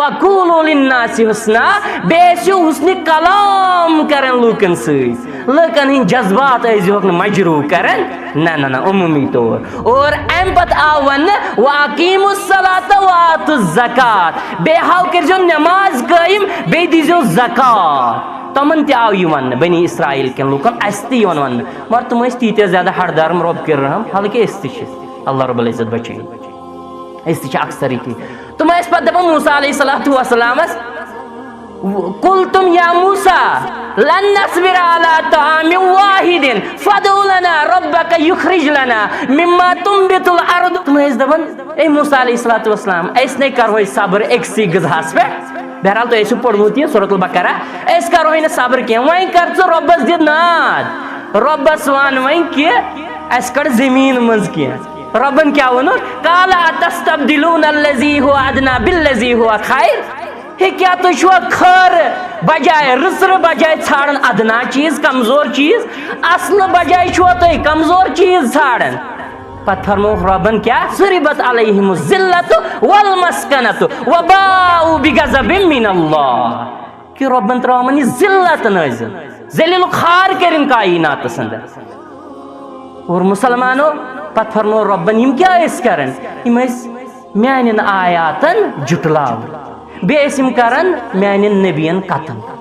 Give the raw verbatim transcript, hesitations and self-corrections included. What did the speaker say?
وقولوا للناس حسنا، بیٚیہِ ٲسِو حسنِ کلام کران لوٗکن سۭتۍ۔ لوٗکن ہٕنٛدۍ جذبات ٲسۍزِہوکھ نہٕ مجروح کران۔ نہ، نہ، نہ، عموٗمی طور۔ اور اَمہِ پتہٕ آو وننہٕ، وَأَقِیمُوا الصَّلَاةَ وَآتُوا الزَّکَاةَ، بیٚیہِ ہاو کٔرۍزیو نٮ۪ماز قٲیِم، بیٚیہِ دیٖزیو زکات۔ تِمن تہِ آو یہِ وننہٕ، بنی اسرائیل کٮ۪ن لوٗکن، اَسہِ تہِ یِوان وننہٕ، مگر تِم ٲسۍ تیٖتیٛاہ زیادٕ حق دار، رۄب کٔرِنۍ رحم، حالانکہِ أسۍ تہِ چھِ، اللہ رب العزت بچٲیِن۔ أسۍ تہِ چھِ اکثر یہِ کینٛہہ۔ تِم ٲسۍ پتہٕ دپان موسیٰ علیہ الصلوۃ والسلامس، قلتم یا موسیٰ لن نصبر علی طعام واحد فادع لنا ربک یخرج لنا مما تنبت الارض۔ تِم ٲسۍ دپان، اے موسیٰ علیہ الصلوۃ والسلام، أسۍ نے کرہوے صبر أکسٕے غذہس پٮ۪ٹھ۔ بہرحال، تۄہہِ ٲسِو پوٚرمُت یہِ سورۃ البقرہ، أسۍ کرہوے نہٕ صبر کینٛہہ، وۄنۍ کر ژٕ رۄبس دِ ناد، رۄبس ون وۄنۍ کہِ اَسہِ کڑ زٔمیٖن منٛز کینٛہہ۔ رۄبن کیٛاہ ووٚنُن؟ قال اتستبدلون الذی هو ادنی بالذی هو خیر۔ ہے، کیٛاہ تُہۍ چھِوا خٲر بجایہِ، رٕژرٕ بجایہِ ژھانڈان ادنا چیٖز، کمزور چیٖز؟ اصلہٕ بجایہِ چھِوا تُہۍ کمزور چیٖز ژھانڈان؟ پتہٕ فرمووُکھ رۄبن کیٛاہ؟ ضربت علیہم الذلۃ والمسکنۃ وباءوا بغضب من اللہ۔ کہ رۄبن ترٲو یِمن یہِ ذلت نٲزِل، ذلیل و خوار کٔرِن کائناتس اندر۔ اور مسلمانو، پتہٕ فرموو رۄبن، یِم کیٛاہ ٲسۍ کران؟ یِم ٲسۍ میانٮ۪ن آیاتن جُٹلاوان، بیٚیہِ ٲسۍ یِم کران میانٮ۪ن نبین قتل۔